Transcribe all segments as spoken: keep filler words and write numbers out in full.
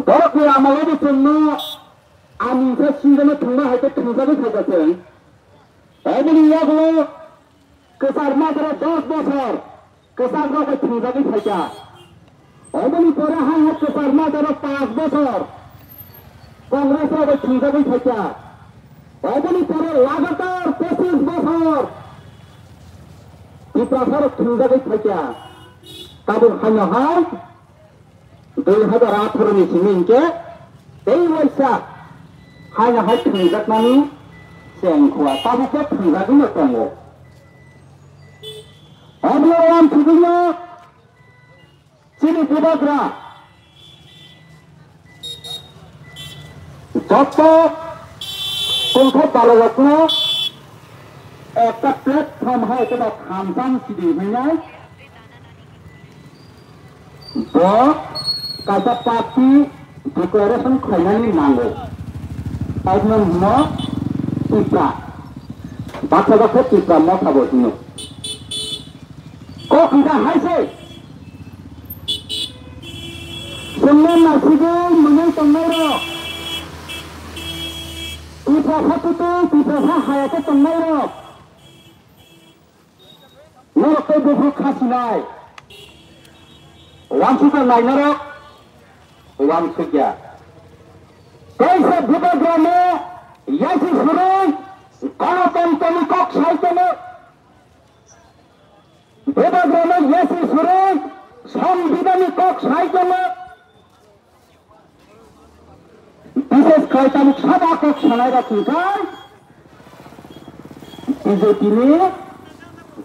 Borokni amalo bo chwngno ani khe sinjano thwngma hai khe thwngjagwi phaikha chwng. Oboni yagulo kwchar majra dos bosor kwchar rok bai thwngjagwi phaikha. Oboni pore hai hai kwchar majra panch bosor Congress rok bai thwngjagwi phaikha. Oboni pore lagatar pochis bosor Tiprasa rok thwngjagwi phaikha. Tabuk haino hai dui hajar atharo ni simi hinkhe tei waisa haino hai thwngjakmani chengkhua tabukbo thwngjagwino tongo. Omo uansugwino chini bubagra joto tongthok dalorokno ekta platform hai khe thamsang sidi hwnwi bo kaisa party declaration khlainani nango. Aboni hwno Tipra, baksa baksa Tipra motha bo hino. Kok hwnkha hai se. Chwngno naisingwi mwnwi tongnairok, Tiprasa kwtwi, Tiprasa hayate tongnairok, norok tei buphuru khasinai. Uansukya nainarok uansukya. Kaisa bubagrano yasi surwi ganatantroni kok sai tongo. Bubagrano yasi surwi songbidanni kok sai tongo. Bishes khlai tabuk sabo kok sanai rok hwnkha B J P ni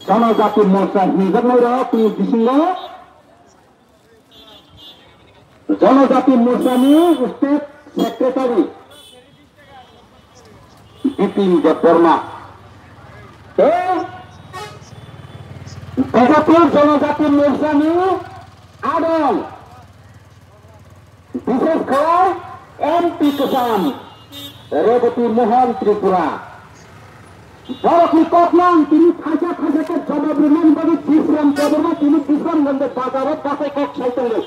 Janajati Morcha hinjaknai rok ni bisingo Janajati Morcha ni State Secretary Bipin Debbarma tei B J P Janajati Morcha ni adong, bishes khe M P kwcham Rebati Mohan Tripura. Borokni kokno ang tini phaisa phaisa khe jawab rwnani bagwi Bishram Debbarma tini Bishramganj bazaro bachai kok sai tongo.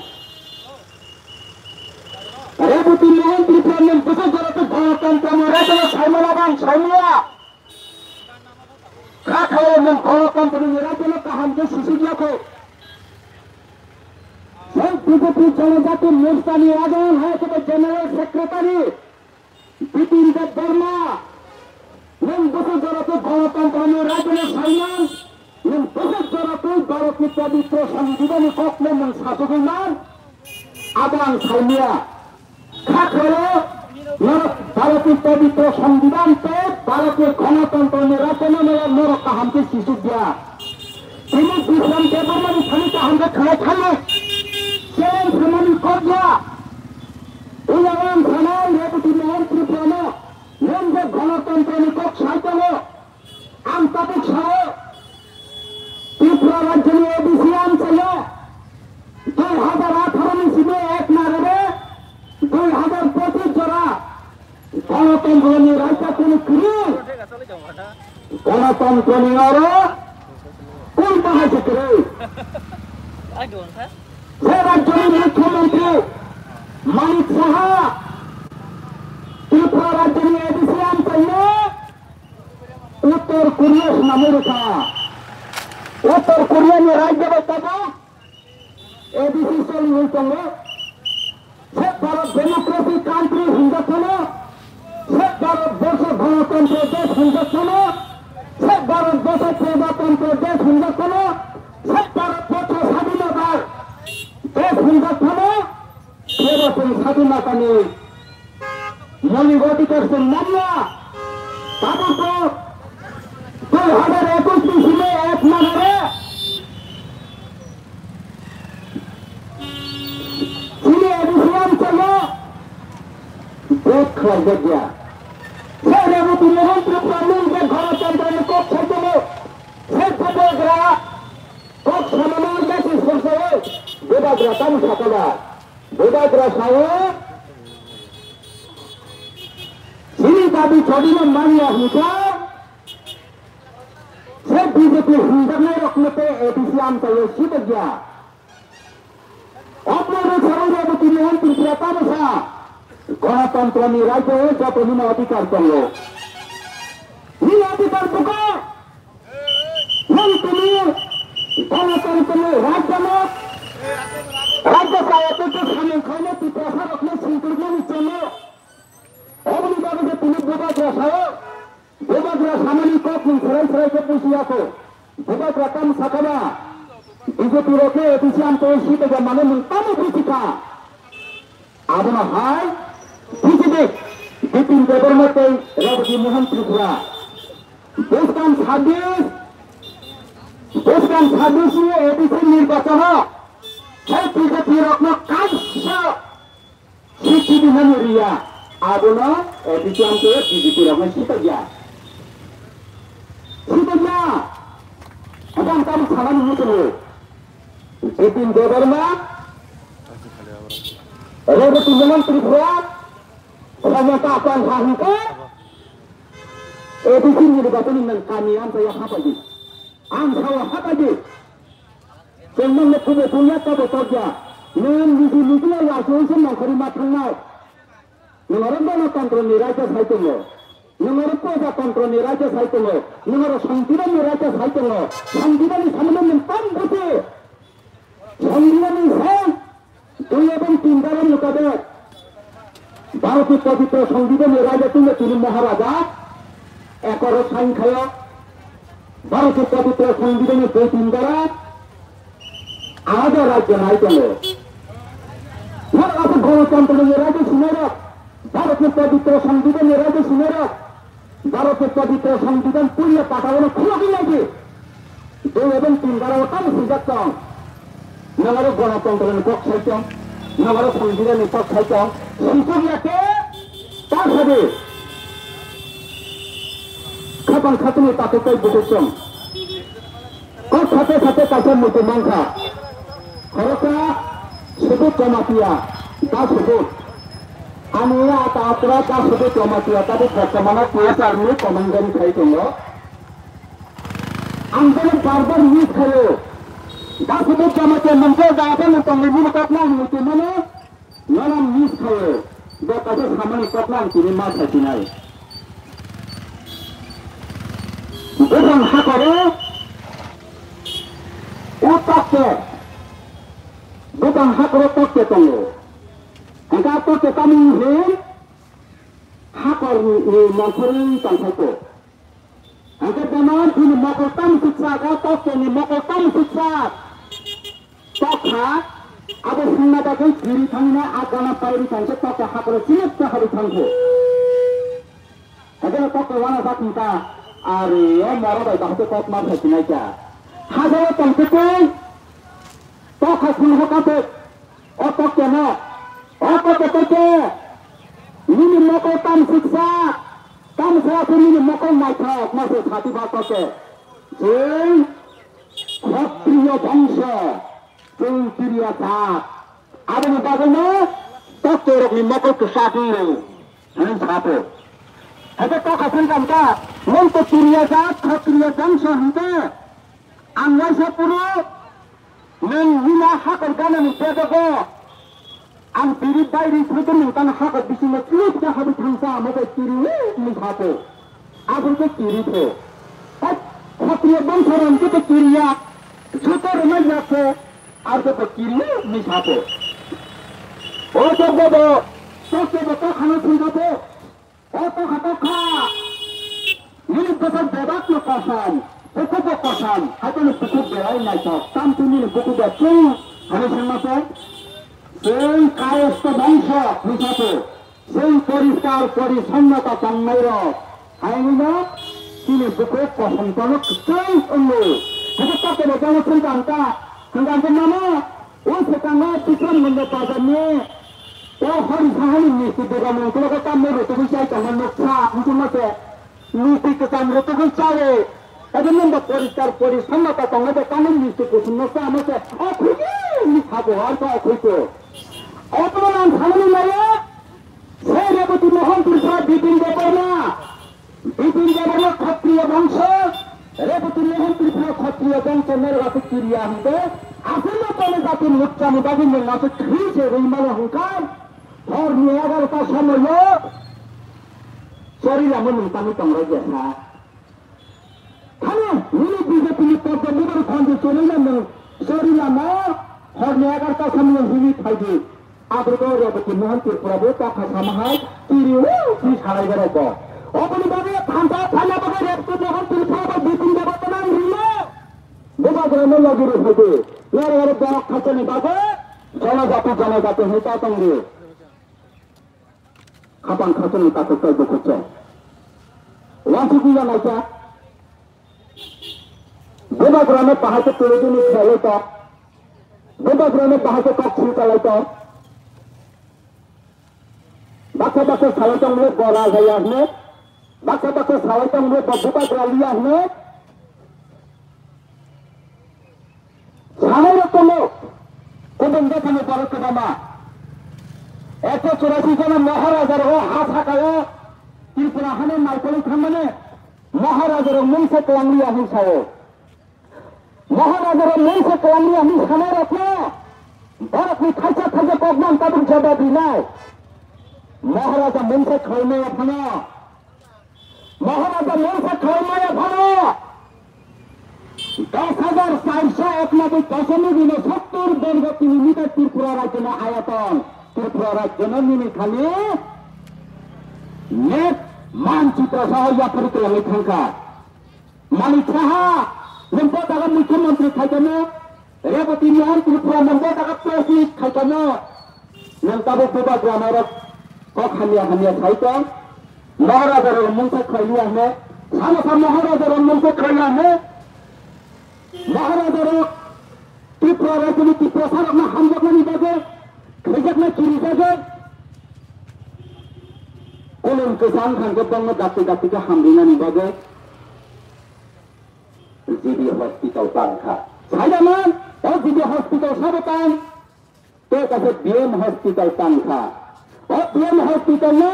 Rebati Mohan Tripura nwng bwswk jora tei Ganatantrani raijano saimano bang saimaya. Kha khaio nwng Ganatantrani raijano kaham khe sisik yakho. Sei B J P Janajati Morchani adong hai khe General Secretary Bipin Debbarma, nwng bwswk jora tei Ganatantrani raijano saimang, nwng bwswk jora tei Bharatni pabitro Songbidanni kokno nwng sachogwi man, abo ang saimaya. Kha khaio norok Bharatni pabitro Songbidan tei Bharatni Ganatantrani raijano norok kaham khe sisik ya. Tini Bishram Debbarmani thani kaham khe khlai thangwi challenge khaimani kok ya. Uyang ang sanai Rebati Mohan Tripurano, nwng je Ganatantrani kok sai tongo, ang tabuk sao, Tripura rajyoni A D C amchaio dui hajar atharo ni simi ek narare dui hajar pochis jora Ganatantrani raisa kunu kwrwi, Ganatantrani oro kunu bahai se kwrwi. Se rajyoni Mukhyamantri Manik Saha Tripura rajyoni A D C amchaio Uttor Korea swnamwi rwkha. Uttor Korea ni rajya bai tabuk A D C choliwi tongo. Se Bharat democracy country hwnjak phano, se Bharat borsho ganatantro desh hwnjak phano, se Bharat borsho prajatantro desh hwnjak phano, se Bharat borsho sadhinota desh hwnjak phano, Kebo chwng sadhinotani moulik odhikar chwng manya. Tabukbo dui hajar ekush ni simi ek nanare chini A D C amchaio vote khlaijakya. Se Rebati Mohan Tripura nwng je Ganatantrani kok sai tongo, se bubagra kok samano yasi songsaio bubagra tamo sakha ba. Bubagra sao, chini dabi chodino manya hwnkha, se B J P hwnjaknai rokno tei A D C amchaio sibokya. Omo rwcharo Rebati Mohan Tripura tamo sa, Ganatantrani rajyo o joto nini adhikar tongo. Nini adhikar buka. Nwng tini ganatantrani rajyo no, rajyo chaya tei samung khaino Tiprasa rokno singkirmani chengno. Oboni bagwi se tini bubagra sao. Bubagra samani kok nwng serai serai khe busi ya kho. Bubagra tamo sakha ba, B J P rok khe A D C amtwi swi tongya mano nwng tamo busi kha. Abono hai B J P, Bipin Debbarma tei Rebati Mohan Tripura. Bwskang sabis, bwskang sabis ni A D C nirbachano sai B J P rokno kaisa Sitini mani riya, abono, eh, B J P rokno sitok ya. Sitok ya. Abang tamo sanani musulo. Bipin Debbarma, Rebati Mohan Tripura, Samantha Apan Hahingka, A D C ni riba tini nang kami ang saya hapai di. Ang saya hapai di. Chwng nokno kubo pungya tabo tokya. Nwng niji nijino lachiui se nongkhorwi ma thangnai. Nwng oro ganatantroni raida sai tongo. Nwng oro projatantroni raida sai tongo. Nwng oro songbidanni raida sai tongo. Songbidanni samano nwng tam buji. Songbidanni sai Dui ebong tin dara mutabek Bharotni pabitro Songbidanni raida tungya tini Maharaja ekoro sain khayo. Bharotni pabitro Songbidanni dui tin dara alada rajyo nai tongo. Nang abo Ganatantroni raida sinairok, Bharotni pabitro Songbidanni raida sinairok, Bharotni pabitro Songbidan puila pata o no khulogwi nai di. Dui ebong tin dara o tamo swijak tong. Nang aro Ganatantrani kok sai tong. Nang aro Songbidanni kok sai tong. Swijak ya khe ta sadi. Khapang khatungni takhuk tei bukhuk tong. Kok sate sate kaisa muitu mankha. Khoroksa Subodh Jamatia, Da Subodh. Ani ata apra Da Subodh Jamatia, tabuk Bottomano T S R ni commandant khai tongo. Ang bono bar bar miss khaio. Da Subodh Jamatia mungsa da aphano tongwi bini kok no ang muitu mano. Nono miss khaio, bo kaisa samani kokno ang tini ma sasinai. Bwsang hakoro o tokte, bwsang hakoro tokte tongo. Hingke a tokte tamo wngkhe hakorni nongkhorwi tongthokgo. Hingke bono bini mokol tamo suksa, o tokteni mokol tamo suksa. Tokha, abo hwnna bagwi kiri thangna agana pairi thangkhe tokha hakoro sinoksa harwi thangkho. Hingke tokha wana sak hwnka, are o moro bai bahai khe kok ma phai sinai kha. Hajalo tongtwtwi, tokha singho kathok. O kokteno, o kokteno, nini mokol tam siksa, tam sa se nini mokol naithok, ma se sati ba koke. Jeng, Kshatriya bongso, jeng Tiriya jat. Aboni bagwino, toktorokni mokol kwchak wng rw, hwnwi sapo. Hake tokha sengkha hwnkha, nwng to Tiriya jat, Kshatriya bongso hwnkhe, ang waisa phuru, Nwng nini hakor ganani bedogo ang tiri bairi saitor nwng tang hakor bisingo chwlwi khe habwi thangsa amo bai tiri wngwi hapho. Aboni khe tiri pho. Hai Kshatriya bongso rok khe tiriya. Joto rwmai ya khe abo khe tiri wngwi hapho. O tokbo bo, tokbo bo tokha no thwngkha bo. O tokha tokha. Nini bwswk bebak no kosom, bukhuk bo kosom, haikhe ni bukhuk belai naithok, tamtwi nini bukhuk bo chwng, hwnwi swngma se, chwng kayosto bongso, hwnwi sa se, chwng poriskar porisonnota tongnairok, haino chini bukhuk kosom tono kwchwng wngo. Haikhe koktwma jagao chwng kha hwnkha, hwnkha hwnkhe mano, o swkango Bikram Ganda bazar ni, o hori sahani misti dogan ni ukologo tamni rwtugwi chai tongma nuksa, wngkhe ma se. Misti kwcham rwtugwi chawi, abo nwng bo poriskar porisonnota tongwi bo kanwi misti kuchumno chama se, o khwikhe wngwi sabo, arpha o khwikhe. Obono ang sanani naio, se Reboti Mohan Tripura Bipin Debbarma, Bipin Debbarma Kshatriya bongso, Reboti Mohan Tripura Kshatriya bongso norok aswk kiriya hwnkhe, aswkno tongwi jati mukchani bagwi nwng aswk khwi se rwi mano hwnkha. Horni egarota somoio chori lama nwng tamo tongrok ya sa. Thani nini B J P ni poddo mobile phone de chori lama, chori lama horni egarota somoio hini phaidi. Abrogo Reboti Mohan Tripura bo tokha sama hai kiri o kiri salai borok bo. Oboni bagwi thangsa thangna bagwi Reboti Mohan Tripura bo biting jabo tonang rilo. Bubagrano logi rwphaidu. Yar yar borok khaisani bagwi jonojati jonojati hwnwi ta tongdi. Khapang khasani takhuk tei bukhuk se. Wansukya naikha. Bubagrano bahai khe twlwdini khlaiwi tong. Bubagrano bahai khe kok swi kalai tong. Baksa baksa salai tong le bola jaya hwnwi. Baksa baksa salai tong le bo bubagra liya hwnwi. Sanai rok tongo, kubun dophani borok kwbangma. Ekso churasi jona Maharaja rok ha sakao Tripura hano naikolwi thangmani Maharaja rok mungsa kwlangliya hwn sao. Maharaja rok mungsa kwlangliya hwn sanai rokno borokni thaisa thaisa kokno ang tabuk jawab rinai. Maharaja mungsa khlaimaya phano Maharaja mungsa khlaimaya phano dos hajar charso eknaboi doshomik unosottor borgo kilometer Tripura rajyoni ayaton, Tripura rajyono nini thani map manchitro saha yaphari kwlangwi thangkha. Manik Saha, nwng bo jaga mukhyamantri khaikamo, Reboti Mohan Tripura nwng bo jaga president khaikamo, nwng tabuk bubagrano rok kok hamya hamya sai tong. Maharaja rok mungsa khlai liya hwnwi, sama sa Maharaja rok mungsa khlai liya hwnwi, Maharaja rok Tripura rajyoni Tiprasa rokno hamjaknani bagwi, khaijakna kiri jagwi, kolom kwchang thangkhe bongno dakti dakti khe hamrinani bagwi G B hospital tangkha. Saidaman, o G B hospital sabo tang. Tei kaisa B M hospital tangkha. O B M hospital no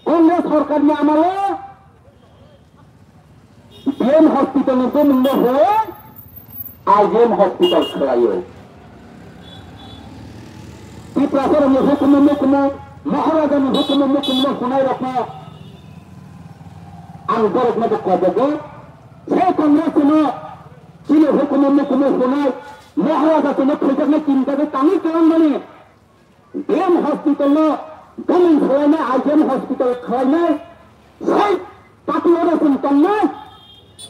Congress sorkar ni amalo B M hospital ni bumung no hoi I G M hospital khwlaio. Tiprasa rok ni hukumu mukumu, Maharaja ni hukumu mukumu no hunai rok no ang borok no bo kobogo. Sei Congress no chini hukumu mukumu hunai Maharaja chini khaijaknai chini jagwi tangwi kwlangmani. B M hospital no bumung khwlainai, I G M hospital khwlainai, sei party o da chwng tongnai,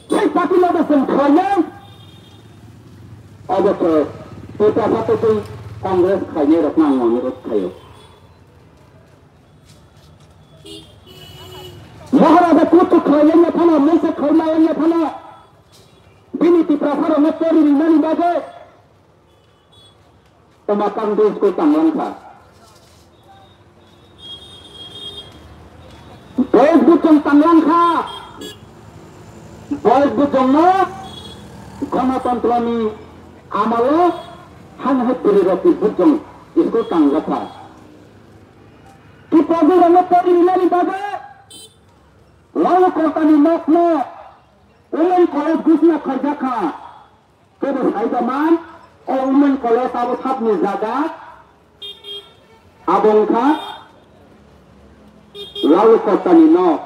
sei party no da chwng khwlainai. Obo khe Tiprasa tei Congress khainai rokno ang onurodh khaio. Maharaja kuchu khlailaiya phano, mungsa khlailaiya phano, bini Tiprasa rokno pori rinani bagwi Umakang Bey school tanglang kha. Boys bujong tanglang kha. Boys bujongno Ganatantro ni amalo han hai puri rok ni bujong school tanglang kha. Ki pogwi rokno pori rinani bagwi Lalo Kota ni nok no Women College gusna khaijak kha. Kebo sai da man, o Women College abo sabni jaga, abo wngkha Lalu Kottani nok.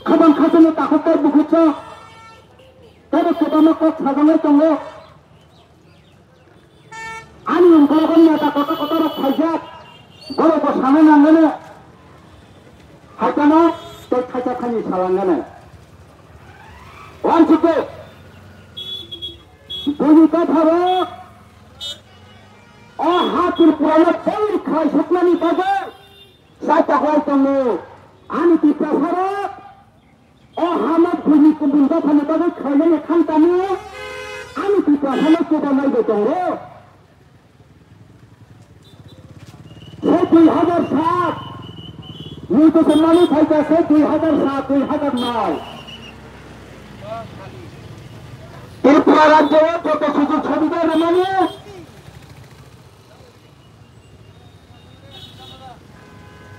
Khabang khasano takhuk tai bukhuk kha, kebo kwbangma kok sajagwi tongo. Ani wngkha o neta kotor kotor rok phaijak, borok bo sana nangmano, haikano tei khaisa khaini salangmano. Wansukhe, buini dopharo o ha Tripurano poir khlai suknani bagwi chai taklai tongo. Ani Tiprasarok o hama buini kubun dophani bagwi khlainani khan tamo ani Tiprasano chubanai bo tongo. Se dui hajar sat, nini to mani phaikha se dui hajar sat, dui hajar noi. Tripura rajyo o joto sujog subida rwmani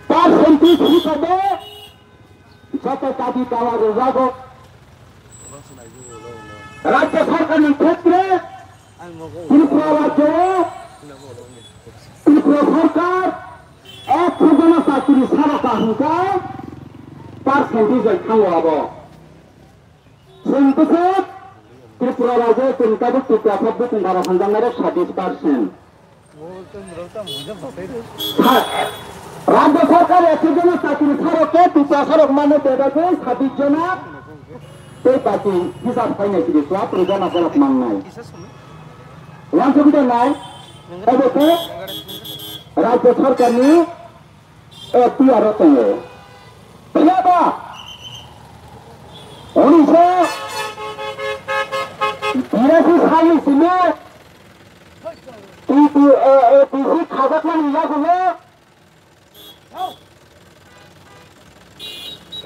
percentage hisabe joto dabi dawa rwjago. Rajyo sorkarni khetre Tripura rajyo o, Sorkar ekso jona chakri sarokha hwnkhe percentage bai thango abo. Chwng bwswk Tripura rajyo chwng tabuk Tiprasa bukung bara hamjaknairok sabbish percent. Sa-, rajyo sorkar ekso jona chakri sarokhe Tiprasarok mano bebagwi sabbish jona tei baki hisab khainai sidi chwatro jona borok mannai. Wansugwi tongnai, obo khe rajyo sorkarni F T R o tongo. Phiyaba unisho birashi salni simi T T A A D C khajakmani yagulo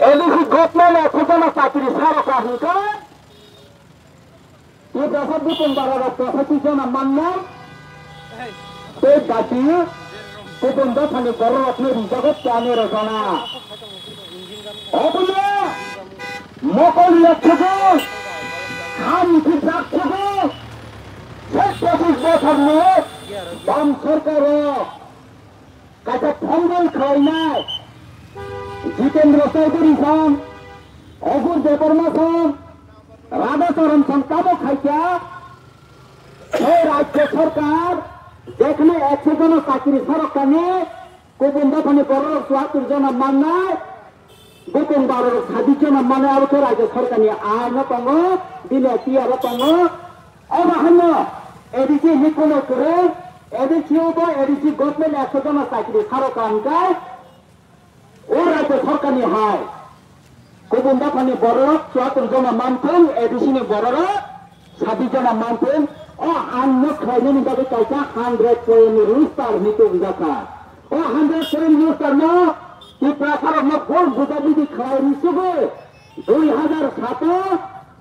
A D C government ekso jona chakri sarokha hwnkhe Tiprasa bukung bara rok posachi jona mannai, tei baki kubun dophani bororokno rijago tei ani rojana. Obono mokol yakthogo, khani phijak thogo, sek pochis bosorni bam sorkaro kaisa phongdol khlainai Jitendra Chaudhury song, Agur Debbarma song, Radha Charan song tamo khaikha, he rajya sarkar jekhne ekso jona chakri sarokani, kubun dophani bororok chwatro jona mannai, bukung barorok sabbish jona mannai, abo khe rajya sarkarni aino tongo, bini T R o tongo. Obo haino A D C ni kono kwrwi, A D C o bo A D C government ekso jona chakri sarokha hwnkhe, o rajya sarkarni hai kubun dophani bororok chwatro jona manthung, A D C ni bororok sabbish jona manthung, o aino khlainani bagwi kaisa hundred point roster ni tubujak kha. O hundred point roster no Tiprasarokno bol bujabidi khlai rwsugwi dui hazar sato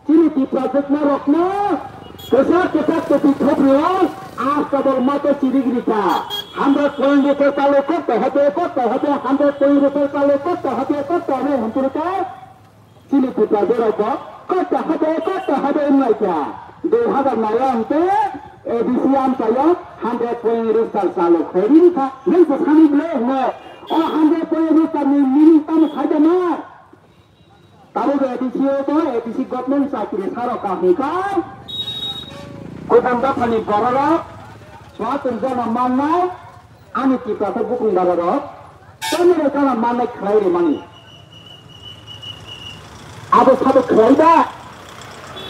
Chini Tipra jwkma rokno kwchak kwchak topi thoprio astabol mato chirik rikha. Hambai koin rikha chalo kok to hade kok to hade hambai koin rikha chalo kok to hade kok to hade hwnpiri kha. Chini Tipra jwk rok bo kok to hade kok to hade wnglaikha. Dui hazar naya hwnkhe A D C amchaio hambai koin rikha chalo khairi rikha. Nwng se sani ble hwno o hambai koin rikha ni meaning tamo khaida ma? Tabuk A D C o bo A D C government chakri sarokha hwnkha, kubun dophani bororok chwatro jona mannai, ani Tiprasa bukung barorok tei rok jona mannai khlai rimani. Abo sabo khlai da,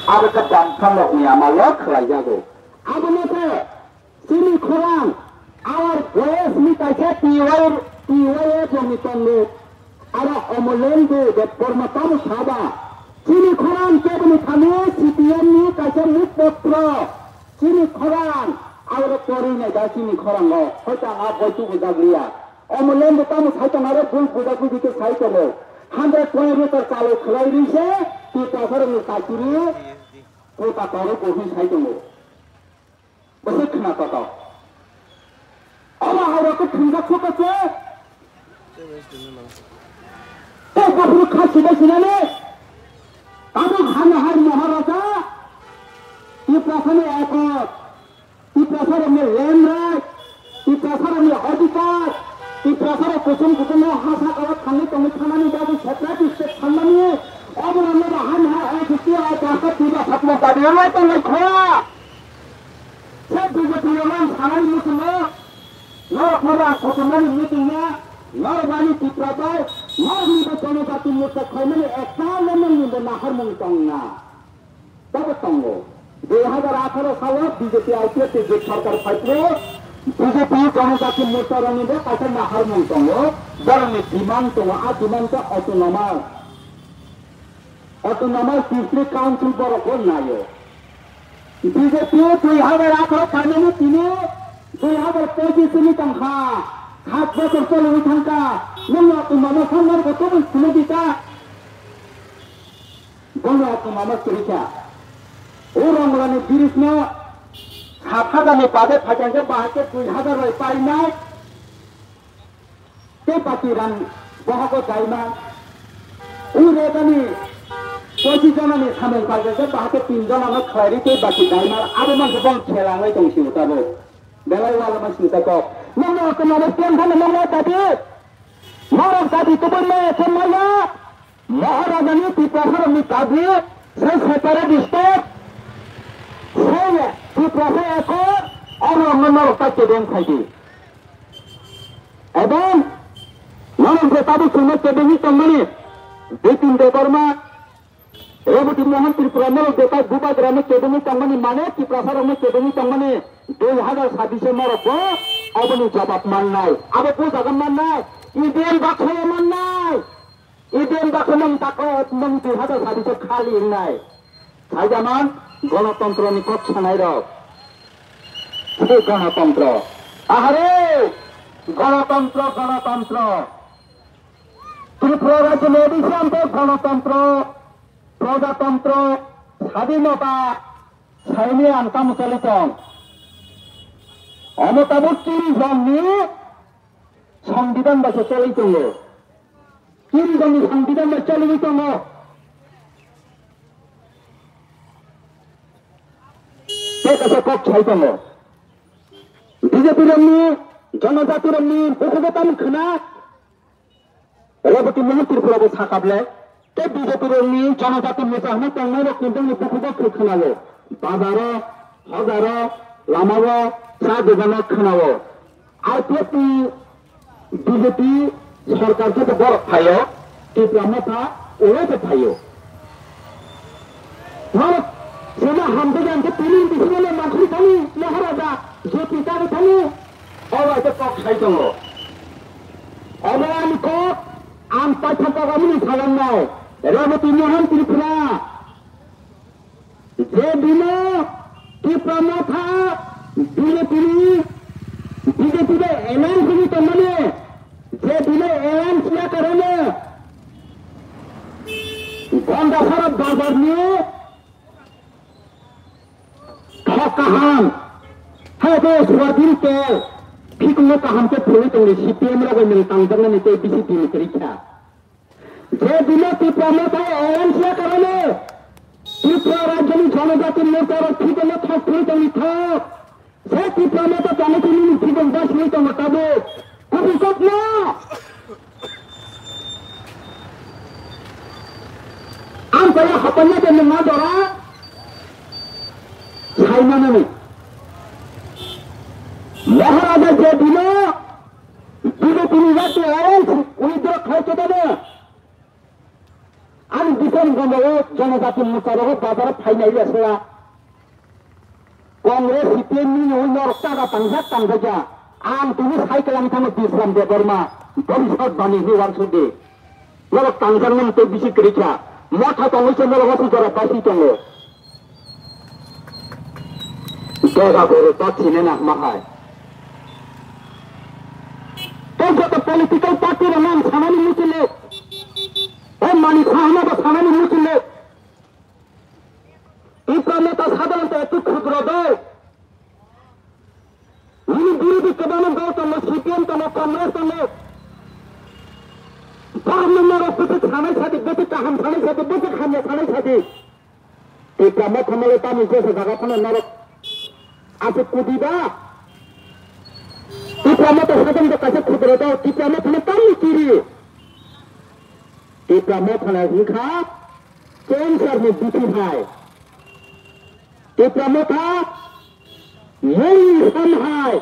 abo khe bangphang rokni amalo khlai jago. Abono khe Chini khorang, our voice ni kaisa T Y, T Y F ni tongo. Aro Omolendu Debbarma tamo saba. Chini khorang keboni thani C P M ni kaisa mukpotro. Chini khorang, aro pori nai da chini khorang o. Hoita a boitu bujak liya. Omolendu tamo sai tong aro bul bujak bujak ke sai tongo. Hundred point rwkar chalo khlai ri se, Tiprasarok ni sakiri, kota toro bohi sai tongo. Bwswk khna kotor. Omo hairok khe thwngjak khe khe. Tei buphuru kha sida sinani. Tabuk hano hai Maharaja. Tiprasani ekot. Tiprasarokni land right. Tiprasarokni odhikar. Tiprasarok kuchung kuchungo ha sakao thangwi tongwi thanani bagwi separate state sanmani. Oborokno bo hani hai O B C o jasa tiba sakma dabi wngwi tongwi kha. Tei B J P rokno ang sanani muchungo, norokno rang kuchumnani meeting ya, norok ani Tipra bai, norokni bo Jonojati Morcha khlaimani ektal no nokni bo naharmung tong na. Bobo tongo. Dui hazar atharo salo B J P I P F ni je sarkar phaikhe, B J P Jonojati Morcha rokni bo kaisa naharmung tongo, borokni demand tongo, a demand khe autonomous. Autonomous District Council borok bo naio. B J P dui hazar atharo phainani tini dui hazar pochis ni tongkha. Sat bochor choliwi thangkha. Nwng autonomous hwnmani bo toboni simi dita. Bono autonomous kwrwikha. O Ronglani bridge no sat hazar ni bade phaikha hwnkhe bahai khe dui hazar bai painai. Tei baki rang bohogo daima. O rebani pochi jonani samung paikha khe bahai khe tin jonano khlairi tei baki daima. Abo mankhe bong khela wngwi tong sio tabuk. Belai ualama singsa kok. Nokno tongmani tiyang thani nokno dabi. Norok dabi kubui maya khe maya. Maharajani Tiprasarokni dabi, se separate state, se Tiprasa eko, oro norok ta kebeng khaidi. Ebong norok je tabuk chwngno kebengwi tongmani, Bipin Debbarma, Reboti Mohan Tripura norok je tai bubagrano kebengwi tongmani, mane Tiprasarokno kebengwi tongmani, dui hazar sabbish o norokbo oboni jawab mannai, abo bujago mannai, E V M baksa o mannai. E V M baksa nwng tako nwng dui hazar sabbish o khali wngnai. Saijaman gonotontro ni kok sanai rok. Se gonotontro. Ahare! Gonotontro, gonotontro. Tripura rajyo ni A D C amte gonotontro, projatontro, sadinota, saini ang tamo choli tong. Omo tabuk chini jong ni Songbidan bai se choli tongo. Chini jong ni Songbidan bai choli tongo. Tei kaisa kok sai tongo. B J P rokni, jonojati rokni bukugo tamo khna. Reboti Mohan Tripura bo sakable. Tei B J P rokni jonojati mocha hwnwi tongnai rokni bongni bukugo khe khna-o. Bazaro, hojaro, lamao, cha dogano khna-o. I P F ni B J P sarkar khe borok phaio, Tipra Motha ulo se phaio. Norok sema hamjak ang khe tini bisingo le mangkhri thani Maharaja J P Tani thani, obo hai khe kok sai tongo. Obo ani kok ang paitha kok amini salangnai, Reboti Mohan Tripura. Je dino Tipra Motha B J P ni, B J P bai alliance wngwi tongmani, je dino alliance ya karone Gandasara bazar ni thok kaham, hai khe soyabin tel, phikung no kaham khe phulwi tongdi C P M rok bai nwng tangjaknani tei bisi dini kwrwi kha. Je dino Tipra Motha alliance ya karone Tripura rajyoni jonojati morcha rok thibeno thok phuri tongwi thok. Se Tipra Motha tongwi tongwi nini thibon basui tongo tabuk. Kubui kokno. Ang kaya hapanya de nungma dora. Saimano ni. Maharaja je dino B J P ni jati alliance withdraw khai khe dano. Ani bising gomao jonojati morcha rogo bazar phainai le soya. Congress C P M ni nungwi norok taga tangjak tangjakya. Ang tini cycle ang thangwi Bisram Debbarma, Bhobishyot Bani hinwi uansukdi. Norok tangjaknani tei bisi kwrwi kha. Motha tongwi se norok wansuk jora basi tongo. Doga goro ta sine na ma hai. Tei joto political party rok nang sanani muchung le. Tei mani sahana ba sanani muchung le. Tipra Motha sadharanto ektu khudro dol. Nini birodhi kwbangma dol tongo, C P M tongo, Congress tongo. Borokno norok bwswk sanai sadi, bwswk kaham sanai sadi, bwswk hamya sanai sadi. Tipra Motha no le tamni jesa jaga phano norok aswk kudi ba? Tipra Motha sadharanto kaisa khudro dol, Tipra Motha no tamni kiri. Tipra Motha no wngkha cancer ni bithi hai. Tipra Motha mungni sam hai.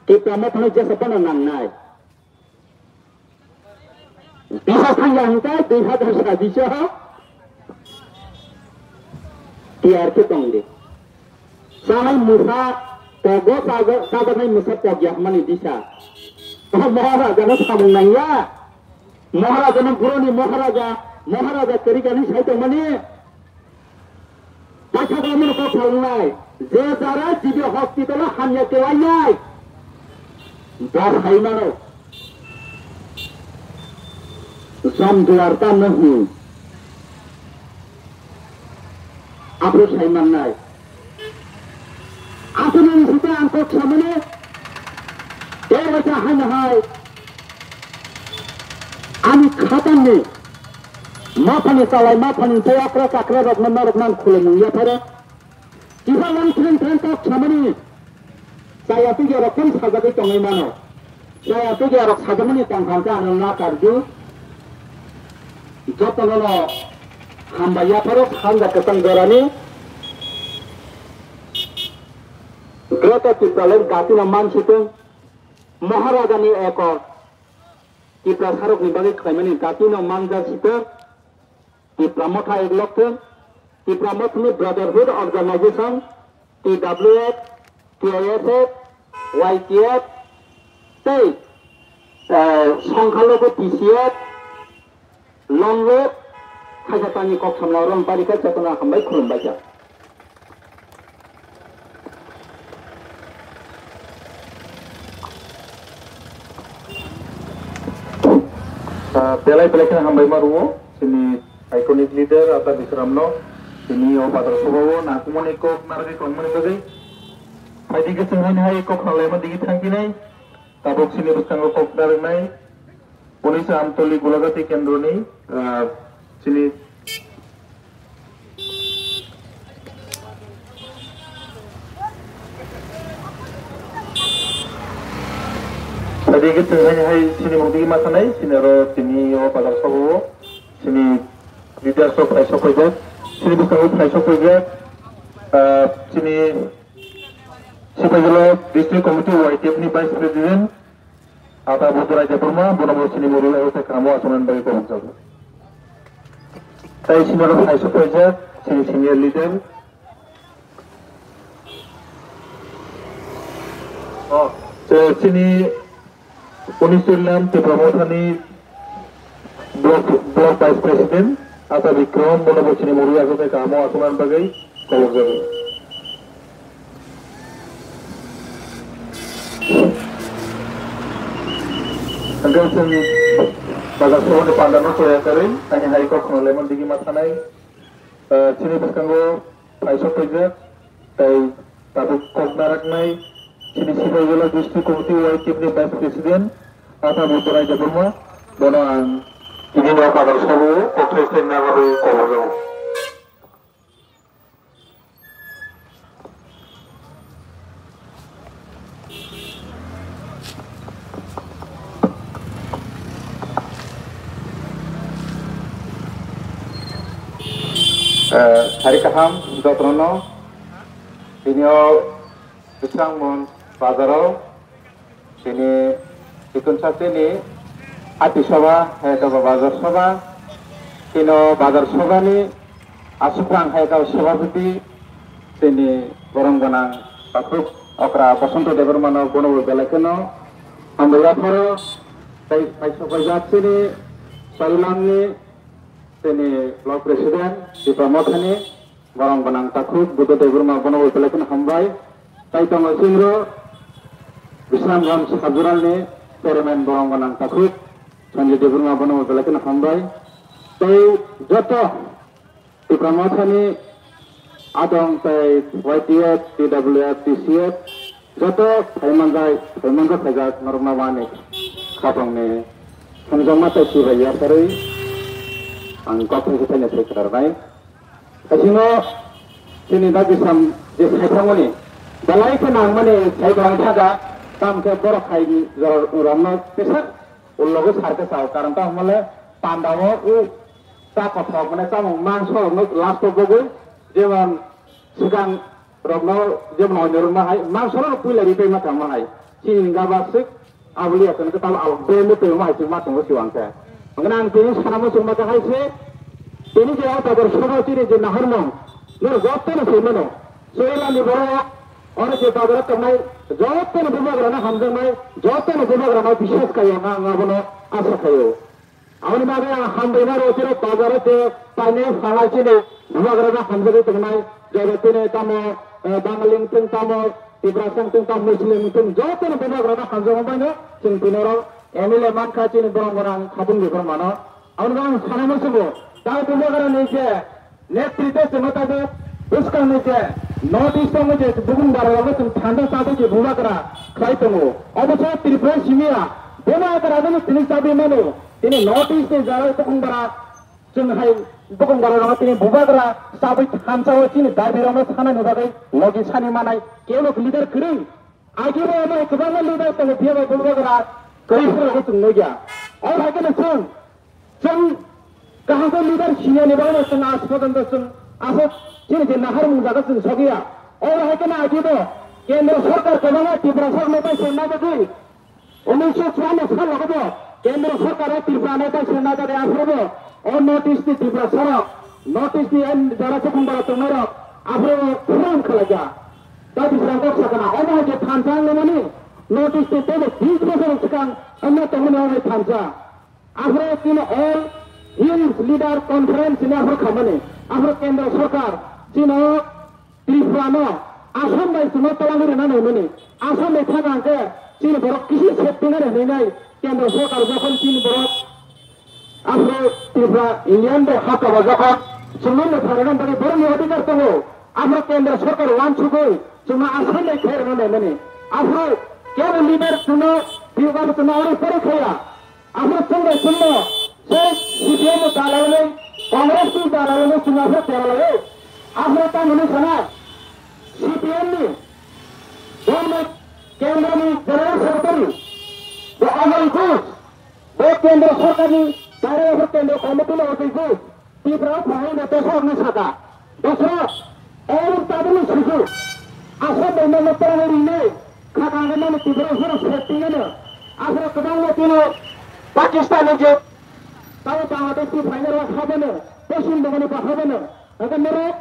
Tipra Motha no jesa phano nangnai. Bisa thangya hingkhe dui hazar sabbish o tiyar khe tongdi. Chanai musa pogo chajaknai musa pogya hwnmani disa. O Maharaja no samung nangya. Maharaja no buroni Maharaja, Maharaja kwrwi kani sai tongmani. Paithago mano kok salwngnai, je jara G B hospital o hamya kelainai. Bo sai mano. Jom duar ta no hwn. Aphuru sai mannai. Aswk nini site ang kok samani. Tei waisa haino hai. Ani khatangni. Maphani chalai, maphani tei okra chakra rokno norokno ang khulumung yapharo. Kiphang ang tren tren kok samani. Chaya tuya rok kung sajagwi tongwi mano. Chaya tuya rok sajagmani tongthang khe ano nakarju. Jotono no hambai yapharo sanja kwchang jorani. Greater Tipraland gati no mansitwng. Maharajani ekor. Tiprasarokni bagwi khlaimani gati no manja sitwng. Tipra Motha Ekloktwng, Tipra Mothani Brotherhood Organization, T W F, T I S F, Y T F, tei, eh, Songkhalabo T C F, Longlo, khaisa tangni kok samna oro wng pari khe jotono hambai khulumbai kha. Ah, belai belai kheno hambai ma rwo chini iconic leader Ata Bikram no, chini o badar sobha o nangkukmani kok narwgwi tongmani bagwi. Phaidi kwchwng haino hai kok khna laima digi thang phinai. Tabuk chini bwskango kok narwknai Unisa Amtoli Golagati Kendroni, ah, chini Sadi ke teng hai hai chini mukti ma sanai, chini aro chini o bazar sobo, chini leader sok phai sok phaijak, chini bwskango phai sok phaijak, ah, chini Sipajala District Committee Y T F ni Vice President, Ata Budra Debbarma, bono bo chini murui aro tei kamo achomani bagwi kobok jago. Tai chini aro phai sok phaijak, chini senior leader. Oh, te chini Uniswrwlam Tipra Mothani Block, Block Vice President, Ata Bikram, bono bo chini murui aro tei kamo achomani bagwi kobok jago. Hwnkhe chwng bazar sohorni pandano choya karwi, ani hai kok khna lemon digi ma thanai, ah, chini bwskango phai sok phaijak, tei tabuk kok naraknai, chini Sipahijala District Committee Y T F ni Vice President, Ata Budra Debbarma, bono ang tini no bazar sohoro kok thai thai nagari kobor jago. Eh, sari kaham jotono tini o Bisrangmon bazar o Chini Chikun Chakri ni Ati Sabha, hai khe bo Bazar Sabha, chini o Bazar Sabha ni Asukrang hai khe Sabhapati, chini borong gwnang takhuk okra Bosonto Debbarma no bono bo belai kheno hambai yapharo, tei paisok paijak chini Sarilam ni chini Block President Tipra Motha ni, borong gwnang takhuk Buddha Debbarma bono bo belai kheno hambai. Tai tongo chwngro Bisramganj Sabjural ni Chairman borong gwnang takhuk Sanjay Debbarma bono bo belai kheno hambai. Tai joto Tipra Motha ni adong tai Y T F, T W F, T C F, joto phaimanjai, phaimanjak phaijak norokno mani khapang ni hamjakma tai chibai ya pharwi ang kok thangsi thaino thai klarnai. Haisingo chini dagi sam je saithangmani belai khe nangmani sai kwlai thaga, tam khe borok hai jora romno tesak ulogo sar khe sao, karon tamo hwnle pandao u cha kothok mane chamung mangso rokno last o bogwi jemon swkang rokno jemon oinwi rwma hai mangso rok puila ripai ma tangma hai chini hinga ba swk. Aboni aswk khe tamo ang brand ni tongma hai chwngma tongo siwang khe. Hwnkheno ang tini sana muchungma khe hai se, tini je o tabor sono chini je naharmung, nini jotono swi mano. Soilani borok, oro je bazaro tongnai, jotono bubagrano hamjaknai, jotono bubagrano biswas kaiyo hwnna ang abono asa khaio. Aboni bagwi ang hambai ma rw phiro bazaro je painai phalai chini bubagrano hamjagwi tongnai, jora tini tamo, eh, Bangali wngthung tamo, Tiprasa wngthung tamo, Muslim wngthung jotono bubagrano hamjakma baino chwng tini oro M L A mankha chini borok gwnang khatung biphang mano. Aboni bagwi ang sana muchungo, tai bubagrani je Netrite chwngno tabuk bwskangni je North East-o je bukung bararokno chwng thanda chabwi je bubagra khlai tongo. Obo se Tripura simi ya, bubagra no tini chabwi mano. Tini North East-ni jora bukung bara chwng hai bukung bararokno tini bubagra chabwi thansa-o chini dabi rokno sanani bagwi logi sani manai kebo leader kwrwng. Agi bo omo kwbangma leader tongo, phiya bai bubagra kwrwi phuru chwng nukya. O hai kheno chwng, chwng kaham khe leader sinani bagwi chwng aaj porjonto chwng aswk chini je nahar mung jaga chwng sokya. O hai kheno agi bo kendro sarkar kwbangma Tiprasa rokno bai chwng nabagwi unisho chuanno salo bo kendro sarkar o Tripura no bai chwng nabagwi aphuru bo o North East ni Tiprasa rok, North East ni jara chukung bara tongnai rok aphuru bo phurang khlaikha. Tei Bwskango kok sakha na, omo hai khe thansa wngmani North East ni teibo bish bosor swkang wngma tongmani omo hai thansa. Aphuru chini All Hills Leader Conference hwnwi aphuru khamani. Aphuru kendro sarkar chini Tripura no Assam bai chwngno twlangwi rwna naimani. Assam bai thang hwnkhe chini borok kisi setting ari hwnwi nai kendro sarkar jokhon chini borok Aphuru Tripura Union bai hakaba jokhon chwngno mwthang rwna bagwi borokni odhikar tongo. Aphuru kendro sarkar uansugwi chwngno Assam bai khlai rwna naimani. Aphuru kebo leader chwngno Tripura chwngno oro pore khaya. Aphuru chwng bai chwngno sei C P M ni dalalni, Congress ni dalalni chwngno aphuru teralaio. Aphuru tamo hwnwi sana C P M ni, borokni kendroni General Secretary, bo Ajay Ghosh, bo kendro sarkarni tare aphuru kendro committee no Ajay Ghosh, Tripura o phai na to sok na saka. Dosra, orum tabuk ni suju. Assam bai no no tara rinai. Khaka no no Tripura sara setting no. Aphuru kwbang no tino Pakistan ni je. Tabo Bangladesh ni final o habano. Poschim Bangla ni ba habano. Aga mero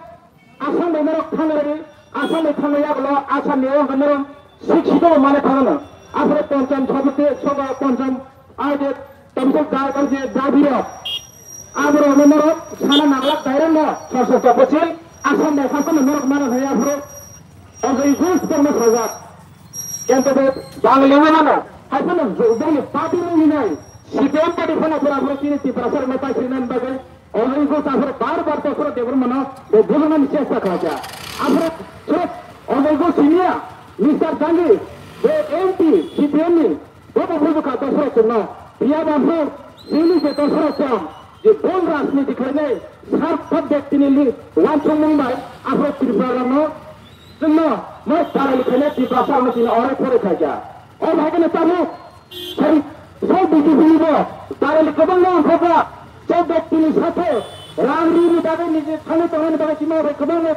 Assam bai norok thangwi, Assam bai thangwi yagulo Assam ni wngkha norok six seat o mane thangano. Aphuru Pancham Sabiti, soba Pancham, ai je tamsok da, ai je dabi rok. Aborok no norok sana naglak direct no, sor sor topochin, Assam bai khasano norok mana thai aphuru. Obo i gus tongma sajak. Kento bo Bangali wngmano, hai phano jogdani party nini nai, C P M party phano pura aphuru chini Tiprasa rokno paisrina bagwi. Omo wngkha aphuru bar bar Dosra Debbarmano bo bujinani chesta khlaikha. Aphuru srok omo wngkha senior Mister Jangir, bo M P C P M ni, bo bo bujikha Dosra chwngno. Phiya ba aphuru chini je Dosra chwng je bol rajniti khlainai sar thok bektini li uansukmung bai aphuru Tripura rokno chwngno moi dalali khainai Tiprasa rokno chini orai phore khaikha. Omo hai kheno tabuk Sai, sai B J P ni bo dalali kwbangma wngkha, je bektini sathe rang rini bagwi niji thani tongnani bagwi chini bai kwbangma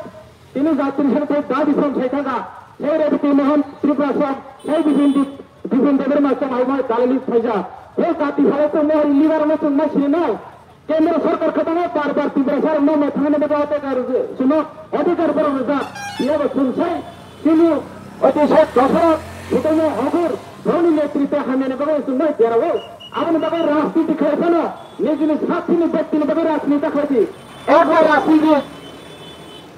tini jatini sani tei dabi song sai thangkha, sai Rebati Mohan Tripura song, sai Bipin Deb-, Bipin Debbarma song hai mai dalali phaijak. He jati phalai tongma hari leader no chwng ma sini nai. Kendra sarkar kwbangma bar bar Tiprasa rokno mai thangna bagwi adhikar rwjak, chwngno adhikar borok rwjak. Phiya bo chwng sai chini oti sai Dosra Sudharma Thakur borokni netritwe hamyani bagwi chwng mai derao. Aboni bagwi rajniti khlai phano nijini sathini bektini bagwi rajniti khlai di. Ekbar rajniti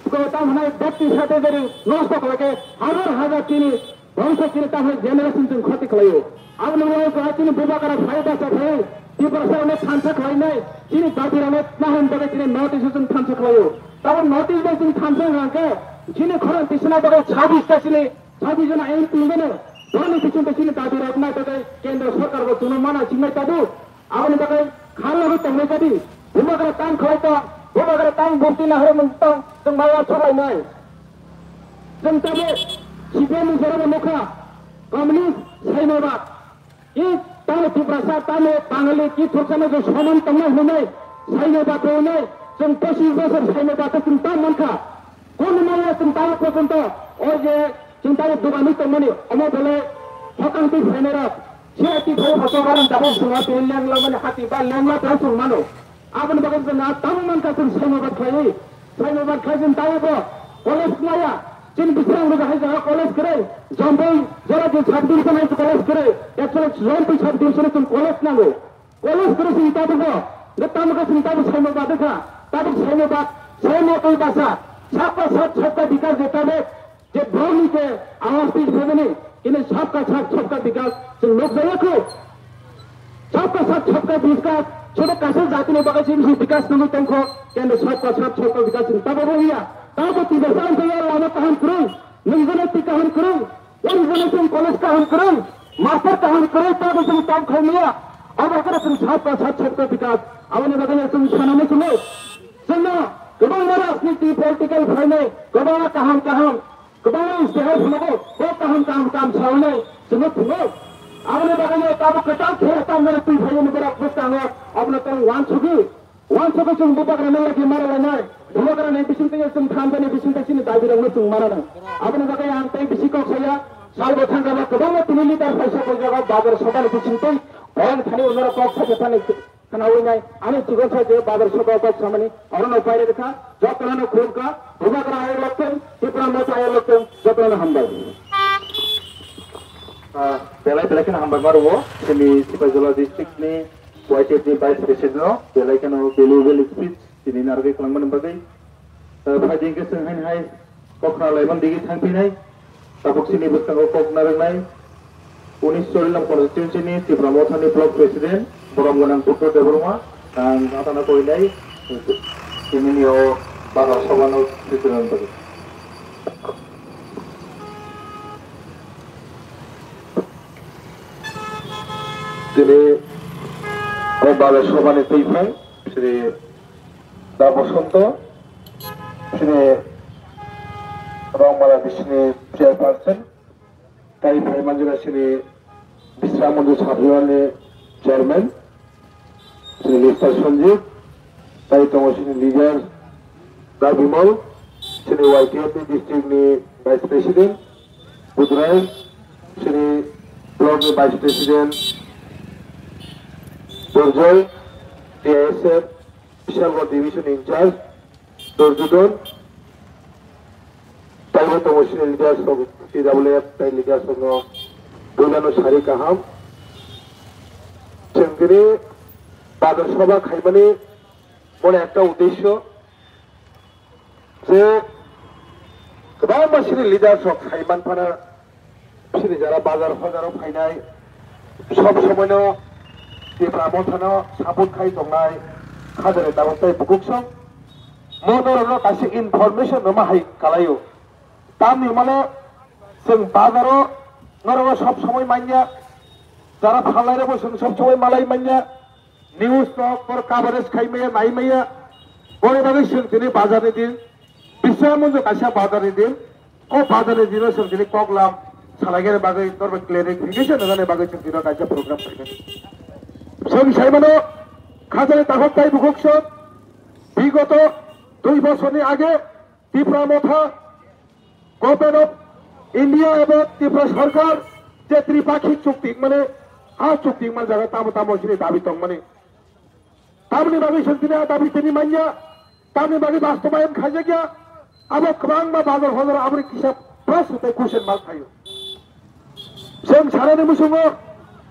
ko tamo hwnai bekti sathe jodi nosto khlai khe hajar hajar chini Bangsa chini tahai generation chwng khoti khlaio. Aboni ulo ko chini bubagra phai basa phai Tiprasa rokno thansa khlainai, chini dabi rokno nahan bagwi chini notice chwng thansa khlaio. Tabo notice bai chini thansa hwnkhe chini khorang tisana bagwi sabis ta chini sabis jona M P hwnwi borokni bisingtwi chini dabi rok nai bagwi kendra sarkar bo chwngno mana singnai tabuk. Aboni bagwi kha lagwi tongnai jadi, bubagra tang khlai tong, bubagra tang bumti nahar mung tong, chwng bai uansuk lainai. Chwng tabuk C P M ni jora bo nukha, communist Saimabad. Ki tamo Tiprasa, tamo Bangali, ki Thursa no je soman tongna hinwi Saimabad rwnai, chwng pochis bosor Saimabad chwng tamo mankha. Kono maya chwng tamo porjonto, o je chwng tamo dogani tongmani, omo bole hokang twi phainai rok. C I T phai photo barang dabang chwng twi lengla mani hati ba lengla tong chwng mano. Aboni bagwi chwng na tamo mankha chwng Saimabad khlaiwi. Saimabad khlai chwng tamo bo college maya. Chini Biswrang rwja hai jaga college kwrwi. Jomboi jora je sub division hai college kwrwi. Actually Jomboi sub division chwng college nango. College kwrwi chwng tamo bo. Nge tamo khe chwng tamo Saimabad kha. Tamo Saimabad, Saimabad basa. Sabka sab, sabka bikas je tamo. Je borokni je awas twi phaimani, kini sabka sab sabka bikas chwng nukjaya kho. Sabka sab sabka bikas, soto kaisa jatini bagwi chini bikas nungwi tongkho, kendo sabka sab sabka bikas chwng tabo bo wngya. Tabo Tiprasa wngkha ya lama kaham kwrwng, nungjaknai twi kaham kwrwng, o rwjaknai chwng college kaham kwrwng, master kaham kwrwng, tabo chwng tong khai maya. Abo hakheno chwng sabka sab sabka bikas, aboni bagwi chwng sanani chwngno. Chwngno kwbangma rajniti political phainai, kwbangma kaham kaham Kwbangma istikhar phunukgo, bo kaham kaham kam salnai chwngno phunuk. Aboni bagwino tabuk kwtal khe tamnani twi phaiyani borok bwskango abono tong uansugwi. Uansugwi chwng bubagrani logi maralanai, bubagrani bisingtwi chwng thanjani bisingtwi chini dabirokno chwng maranai. Aboni bagwi ang tei bisi kok saya, salbo thangkha ba kwbangma tini leader phaisa kok jago bazar sobani bisingtwi, boyan thani unorok kok sajathani. Khnawi nai, ani chikon sa je bazar soka kok samani, orono paire dekha, jotono khulumkha, bubagra ayar lokten, Tipra Motha ayar lokten, jotono hambai. Ah, belai belai kheno hambai maruo, sini Sipaijala district ni Y T F ni vice president no, belai kheno valuable speech, sini narwgwi khwlangmani bagwi. Eh, phaidi hwnkhe chwng haino hai kok khna laimani digi thangphinai, tabuk chini bwskango kok narwknai unis Chorilam constituency ni Tipra Motha ni block president borom gwnang Buddha Debbarma, ang atana koinai chini ni o bazar soba no president bagwi. Chini o bazar soba ni twi phai, chini Da Bosonto, chini Rongmala bisini chairperson, tei phai manjak chini Bisram Mandir Sabhiwal ni chairman, chini Mister Sanjeev, tei tongo chini leader Da Bimal, chini Y T F ni district ni vice president, Budrai, chini block ni vice president, Borjoy, T I S F, Bishalgarh division in charge, Durjudon, taibo tongo sini leaders rok, T W F tai leaders rok no builano sari kaham. Chwng tini bazar soba khaimani mone ekta uddesyo je kwbangma sini leaders rok sai manphana Sini jara bazar hojaro phainai, sob somoino Tipra Mothano support khai tongnai, khajani tabuk tei bukuksong. Mo norokno kaisa information rwma hai kalaio. Tamni hwnmano chwng bazaro norokno sob somoi manya, jara phalnairokbo chwng sob somoi malai manya. News no por coverage khai maya, nai maya. Boni bagwi chwng tini bazar ni din, bisa munjo kaisa bazar ni din. O bazar ni dino chwng tini koklam salaigani bagwi norbai clarification rwnani bagwi chwng tino kaisa program khaimani. Chwng saimano khajani takhuk tai bukhuk chwng bigoto dui bosorni age Tipra Motha, Government of India ebo Tripura Sarkar je Tripakhi chukti mane ha chukti man jaga tamo tamo sini dabi tongmani. Tamni bagwi chwng tini a dabi tini manya, tamni bagwi bastobayan khaijakya, abo kwbangma bazar hozar aboni kisa proshno tei question mark thaio. Chwng sanani muchungo,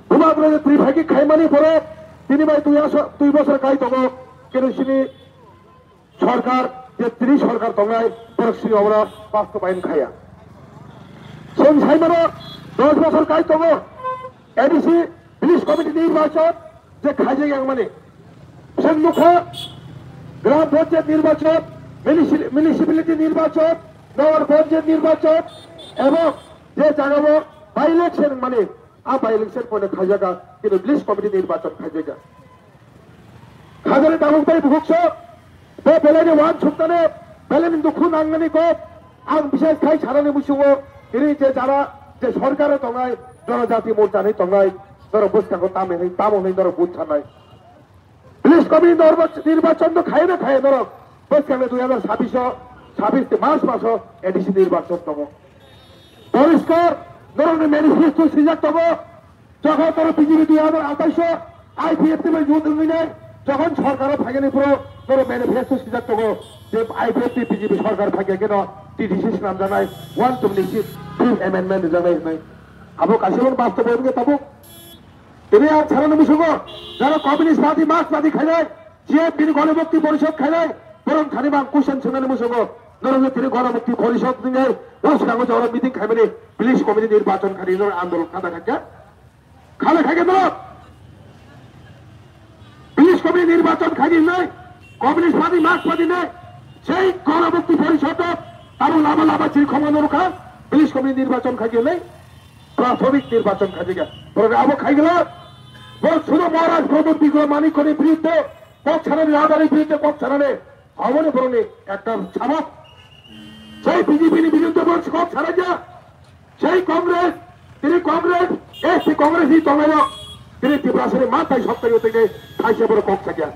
bubagra je Tripakhi khaimani borok tini bai dui aso-, dui bosor kai tongo, kenu sini sorkar, je tini sorkar tongnai, borok sini obora bastobayan khaya. Chwng saimano dos bosor kai tongo, A D C, village committee nirbachon je khaijak yang mani. Chwng nukha, gram panchayat nirbachon, munisi-, municipality nirbachon, nagar panchayat nirbachon, ebong je jagao by-election mani, a by-election pono khaijaga, kintu village committee nirbachon khaijaga. Khajani tabuk tei bukhuk sok, bo belai ni uansuknani, belai ni dukhu nangnani kok, ang bises khai sanani muchungo, tini je jara, je sorkar tongnai, Jonojati Morcha ni tongnai, norok bwskango tamo hinwi, tamo hinwi norok vote sanai. Village committee norok nirbachon no khaiya na khaiya norok, bwskango dui hazar sabbish o, sabbish ni March maso A D C nirbachon tongo. Poriskar, norokni manifesto swijak tongo, Jokhon toro B J P dui hazar atais o I P F T bai jut wngwi nai, jokhon sorkaro phaigani phuru toro manifesto swijak tongo je I P F T B J P sorkar phaiya kheno T D C swnamjaknai, one twenty six fifth amendment rijaknai hwnwi. Abo kaisa bono bastobo wngkhe tabuk. Tini ang sanani muchungo, jara Communist Party, Marx Party khainai, C F T ni Ganamukti Porishod khainai, borok thani bang question swngnani muchungo, norok je tini Ganamukti Porishod wngnai, o swnamo jora meeting khaimani, village committee nirbachon khainai norok andolon khata khaikha. Khale khaikhe norok. Village committee nirbachon khaidi hinwi, Communist Party, Marx Party hinwi, sei Ganamukti Porishod o tabuk lama lama chiri khongma norokha, village committee nirbachon khaidi hinwi, prathomik nirbachon khaidi kha. Borok abo khaigwla, bo sudo Maharaj Pramod Bikram Manikya ni biruddhe, kok sanani, Radha ni biruddhe kok sanani, Aboni borokni ekta sabok Sei B J P ni biruddhe borok kok sarakya. Sei Congress, tini Congress, S T Congress ni tongnairok, tini Tiprasani manthai soktayo tini thaisa borok kok sakya.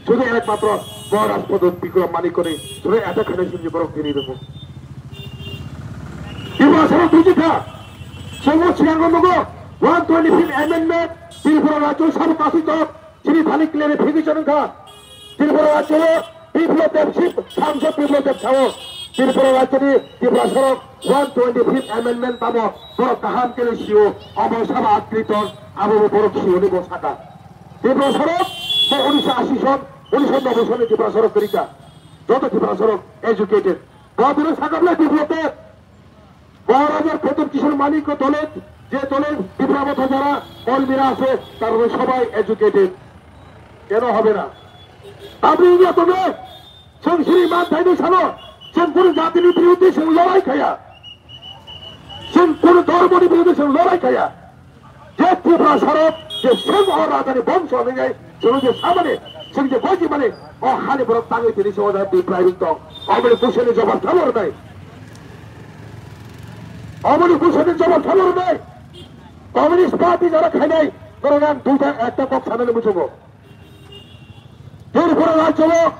Sudu ekmatro bo Rajpadot Bikram Manikko ni sudu attack khainai sini borok tini tongo. Tiprasarok buji kha, chwngno siyango nugo, one twenty-fifth amendment, Tripura rajyo sabo kasi tok, Chini thani clarification wngkha, Tripura rajyo o Biplab Deb si, sangsad Biplab Deb sao, Tripura rajyo ni Tiprasarok one twenty-fifth amendment tamo borok kaham khe sio, obo sabo atkriton, abo bo borok sio ni bo saka. Tiprasarok bo unisho ashi son, unisho noboi son ni Tiprasarok kwrwi kha. Joto Tiprasarok educated. Bo borok saka bwlai Biplab Deb. Maharajar Pradyot Kishore Manikya dole, je dole Tipra Motha jara Kolmira ashe, tarare sobai educated. Keno hobe na? Tabuk India tobe, chwng siri manthaini salo, chwng kunu jatini biruddhe chwng lorai khaya. Chwng kunu dhormoni biruddhe chwng lorai khaya. Je Tiprasarok, je chwng o rajani bongso hwnwi, chwng je samani, chwng je bojimani, o hani borok tangwi tini se o jaga Biprai wng tong. Oboni kuisani jobab thabo rwnai. Oboni kuisani jobab thabo rwnai. Communist Party jara khainai, borok ang duita ekta kok sanani muchungo. Tripura rajyo o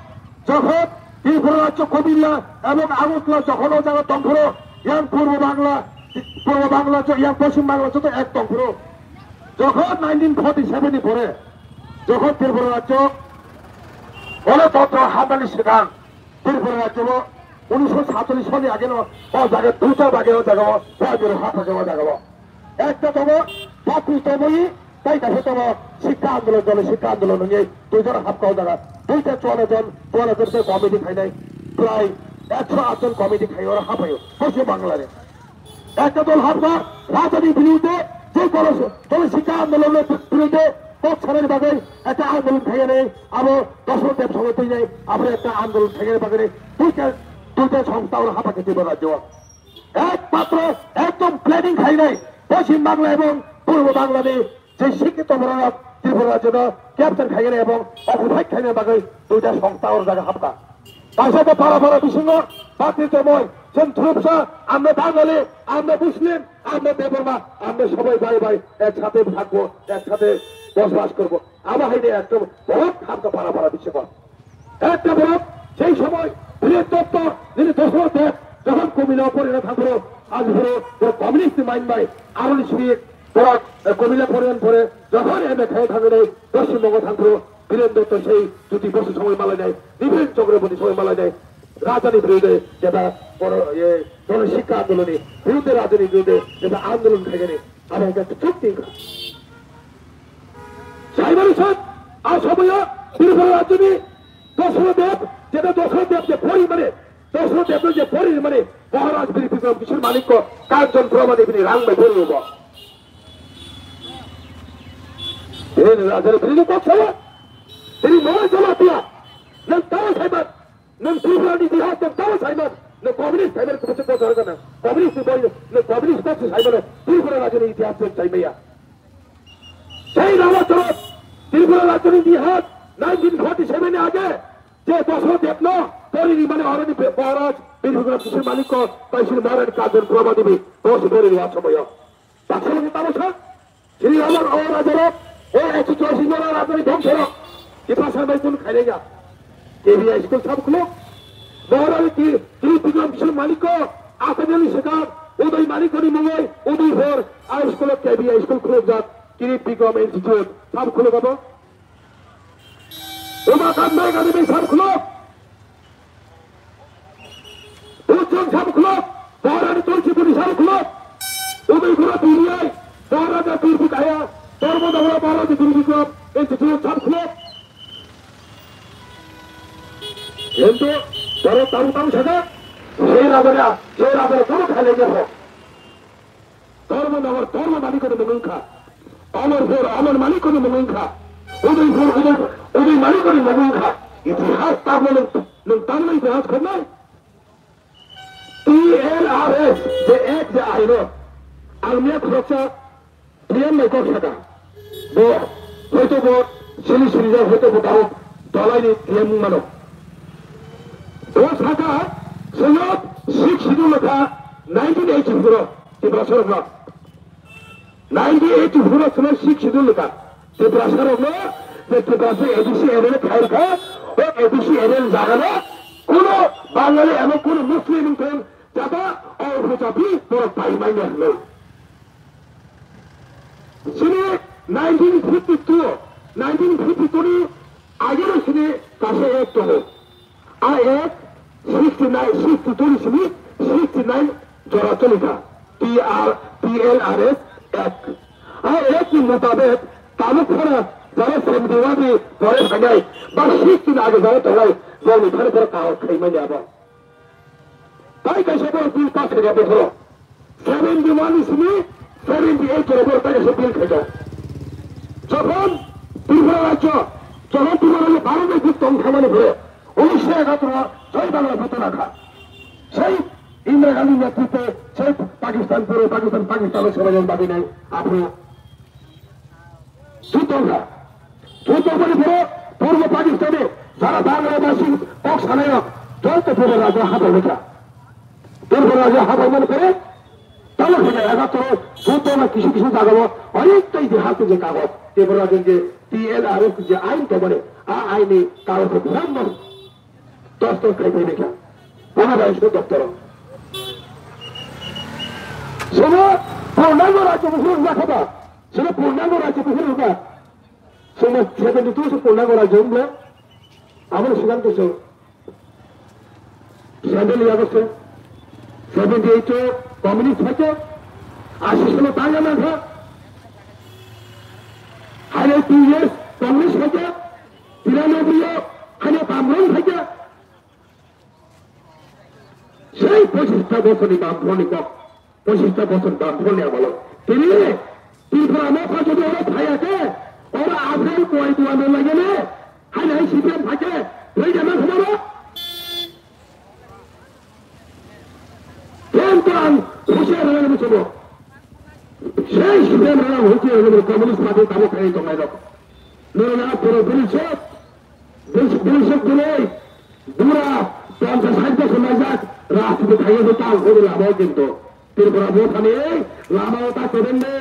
jokhon Tripura rajyo Kumirla ebong Agartala jokhon o jaga tongphuru, yang Purbo Bangla, Purbo Bangla jo-, yang Poschim Bangla joto ek tongphuru. Jokhon nineteen forty seven ni pore, jokhon Tripura rajyo Ganatantro hamnani swkang, Tripura rajyo o unisho satchollish soni age no o jaga duita bage o jaga o, o jaga o, o jaga o. Ekta tongo, bapri tongwi, tai kaisa tongo, Sikka Andolon, Jana Sikka Andolon hwnwi duijon hapkha o jaga. Duita chuana jon, chuana jon khe committee khainai, prai ekso aat jon committee khai oro haphaio, Poschim Bangla ni. Ekta dol hapkha, rajani biruddhe, je dol, Jana Sikka Andolon ni biruddhe kok sanani bagwi ekta andolon khainai, abo Dasarath Deb songwi twinai, abo ekta andolon khainani bagwi duita, duita songsta oro hapha khe Tripura rajyo o. Ekmatro ekdom planning khainai Poschim Bangla ebong Purbo Bangla ni je sikkito bororok Tripura rajyono capture khainai ebong occupy khainai bagwi duita songsta o jaga hapkha. Kaisa khe para para bisingo bapri tongmoi, chwng thurupsa, আমরা বাঙালি, আমরা মুসলিম, আমরা দেববর্মা, আমরা সবাই ভাই ভাই, একসাথে থাকবো, একসাথে বসবাস করবো। Abo hai de ekdom bahut hamkha para para bisingo. Ekta borok sei somoy Biren Dotto nini Dasarath Deb jokhon Komila porina thangphuru, aji phuru borok communist ni main bai aroni simi borok, eh, Komila poriyan pore jokhon M A khai thangwi nai Poschim Bongo thangphuru Biren Dotto sei Jyoti Bosu somoy malainai, Nibin Chakraborty somoy malainai, rajani biruddhe jeta boro, ye, Jana Sikka Andolon ni biruddhe rajani biruddhe jeta andolon khaigani abo hwnkhe chukti wngkha. Saimani sat, a somoyo Tripura rajyoni Dasarath Deb, jeta Dasarath Deb je pori mane, Dasarath Deb je pori mane, Maharaj Bir Bikram Kishore Manikko, Kanchon Prabha Devi ni rang bai pori bo. Bini rajani bini kok saya, bini mawai jala tiya, nang tawa saiman. Nwng Tripura ni itihas nwng tamo saiman, nwng communist saiman kubui se kotor gana. Communist ni boi nwng communist kok se saimano, Tripura rajyo ni itihas nwng saimaya. Sei Ramachandra Tripura rajyo ni itihas nineteen forty seven ni age je Dasarath Deb no pori ri mane oroni Maharaj Bir Bikram Kishore Manikko, Taisir Maharani Kanchon Prabha Devi, bos pori ri a somoyo. Baksa baksa tamo sa? Sri Ramar o rajarok, o ekso churashi jona rajani bongsorok, Tiprasa bai kun khailaiya. K B I school sab khuluk, Maharani ki, Tri Bikram Kishore Manikko, Asanjali Sekar, Uday Manikko ni mungoi, Udaipur, a school K B I school khuluk jak, Tri Bikram Institute, sab khuluk abo. Umakam Naik Academy sab khuluk. Bujung sab khuluk. Maharani Tulsipuri sab khuluk. Udaipura P B I. Maharaja Birpikaya. Dharma Dhamra Maharaja Birpikram. Institute sab khuluk. Kintu, borok tang tang sana. Sei rajana, sei rajana kono khailai ya ho. Dharmanagar Dharma Manikko ni mung wngkha. Amarpur Amar Manikko ni mung wngkha. Udaipur Uday, Uday Manikko ni mung wngkha. Itihas tamo nwng, nwng tamo itihas khobnai? T R R S je ek je aino. Ang miya khoroksa T M bai kok saka. Bo hoito bo sini sini ja hoito bo dao dalai ni T M mano. Bo saka seyot six Schedule kha nineteen eighty-four o Tiprasa rokno. Nineteen eighty-four o sini sixth schedule kha. Tiprasa rokno je Tiprasa A D C area khai kha, o A D C area ni jaga no kuno Bangali eba kuno Muslim wngthung, jata o upajati borok pai manya hinwi. Sini nineteen fifty-two, nineteen fifty-two ni age no sini kaisa act tongo. A act sixty-nine, sixty-two ni simi sixty-nine jora choli kha. T R, T L R S act. A act ni mutabek tabuk phano jara seventy-one ni pore phainai ba sixty ni age jara tongnai, borokni thani phano kaham khaimani abo. Tai kaisa borok bill pass khaikha bokhoro. Seventy-one ni simi seventy-eight jora borok tai kaisa bill khaikha. Jokhon Tripura rajyo, jokhon Tripura rajyo Bharat ni bid tong thangmani phore, unnisho egahattor o Jai Bangla bid tong kha. Sei Indira Gandhi netritwe sei Pakistan, puro Pakistan, Pakistan o sobainani bagwi nai aphuru. Juddo wngkha. Juddo wngmani phoro Purbo Pakistani jara Bangladeshni kok sanai rok joto Purbo rajyo habai wngkha. Purbo rajyo habai mani phoro tamo khe egahattor juddo na kisu kisu jagao onek tai je haste je kagoj Purbo rajyo je T L R S je ain tongmani a ain ni kagoj khe bhram no tos tos khai phai kha. Bana bai suk doptor. Sono purnango rajyo bukhuk wngkha ba. Sono purnango rajyo bukhuk wngkha. Soma seventy two se purnango rajyo wngble. Aboni sigang to se central yago se seventy eight o communist phaikhe, ashi sono tangya nangkha. Haino two years communist phaikhe, tiranoboi o haino bamrong phaikhe. Sei pochista bosorni bamrongni kok. Pochista bosor bamrokni amolo. Tini Tripura motha jodi oro phaiya khe, oro April koi dua no lagene, haino hai C P M phaikhe, rwida ma khumaro. Ken to ang husiar rwna musumo. Sei C P M rwna husiar rwna communist party tamo khai tongnai rok. Nirwna puro puri sok. Bwswk bwrwi bura ponchas sait bosor laijak rajniti khaiyakhe tang hwnwi lama o kintu Tripura mothani lama o ta kwbangni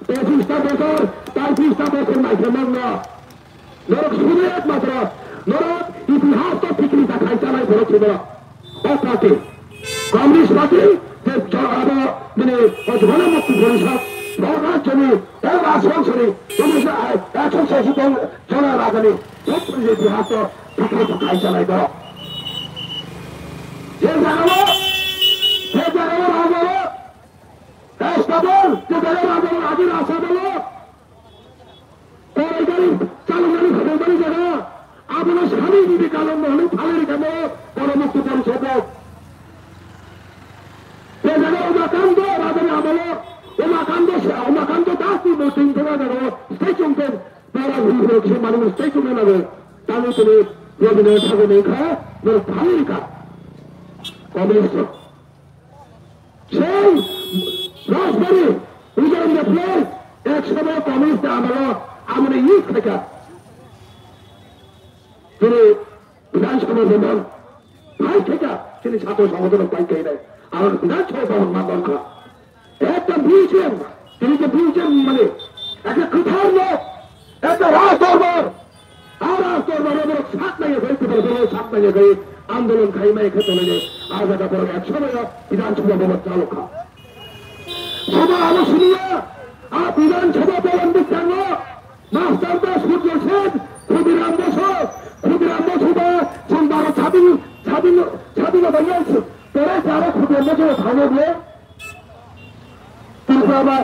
pochista bosor, paisista bosor naikhe nokno. Norok suri ekmatro norok itihas to phikri ta khai chalai borok se borok. O party, Communist Party, je jo-, abo, bini, o Jhana Mukti Porishad, o rajyoni, o rajbongsoni, Communist, ah, ekshon saishi jon, jona rajani, sotri je itihas o, thikri thok khai chalai borok. Je jagao, je jagao rajao, Estable, je jagao rajao, agi rajao, Korai gari chaloknani phaimani jaga, abono Swami Vivekananda hwnwi phalwi rwkha mo Gana Mukti Porishad o. Je jaga Umakando rajani amolo, Umakando, Umakando Das ni murti wngkha jaga o, statue wngkha, Baba Vivekananda se manwi statue wngkha jaga o. Tamo tini Rabindranath Thakur ni wngkha, norok phalwi rwkha. Communist rok. Sei Rajbari, Ujaran Dephloi, ek somoy communist ni amolo amoni use khaikha. Tini Bidhan Sabha Bhavan pai khaikha, tini Chhatro Songgothon pai khainai. Aro Bidhan Sabha Bhavan ma tongkha. Ekta museum, tini je museum mane, ekta kwthar nok, ekta Raj Dorbar, Aro astor baro borok sak naiya bai, Tripura borok sak naiya bai, andolon khai mai khe tongnai, a jaga borok ek somoyo Bidhan Sabha Bhavan chalok kha. Soba abo siniya, a Bidhan Sabha Bhavan bwskango Master Da Surjo Sen, Khudiram Boso, Khudiram Boso ba, chwng baro chading, chading, chading bai yang se, tere jaro Khudiram Boso thangyo bole. Tripura ba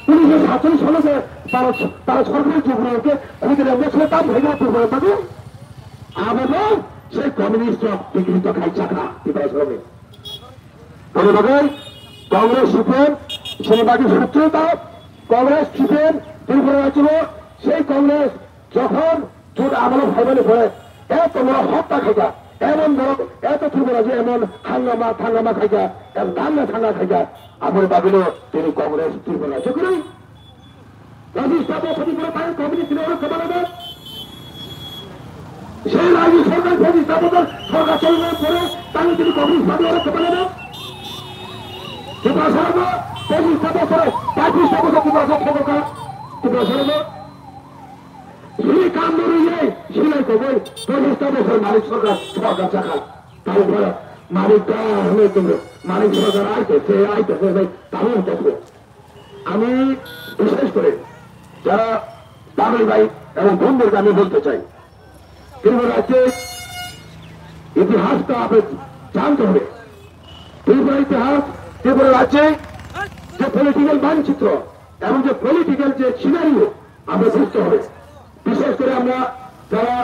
unisho satcholish salo je Bharat, Bharat sorkar jubro ke Khudiram Boso tam thaigo Tripura ba. Abo no se communist rok bikrito khai chakra Tripura sorkar. Boni bagwi Congress C P M, sini bagwi sutro ta Congress C P M Tripura rajyo sei Congress Jokhon jut amolo phaimani pore, eto borok hotya khaikha, emon borok, eto Tripura je emon hangama thangama khaikha, em danga thanga khaikha, aboni bagwino tini Congress Tripura je kwrwi. Pachista bochorni pore tang communist ni oro kwbangma. Sei rajyo sorkar pachista bochor sorkar cholna pore tang tini communist party oro kwbangma. Tiprasarokno pochista bosor, paitris ta bosor Tiprasarok thokokha. Tiprasarokno sini kam no rwiyai, silai koboi pochista bosor Manik Sarkar, Sarkar chakha. Tabuk phano Manik da hwnwi tongo. Manik Sarkar aitokhe, aitokhe hwnwi tabuk tongkho. আমি বিশেষ করে যারা বাঙালি ভাই এবং বোনদেরকে আমি বলতে চাই, ত্রিপুরা রাজ্যে ইতিহাসটা আপনার জানতে হবে। ত্রিপুরা ইতিহাস, ত্রিপুরা রাজ্যে যে পলিটিক্যাল মানচিত্র এবং যে পলিটিক্যাল যে সিনারিও আমরা বুঝতে হবে। বিশেষ করে আমরা যারা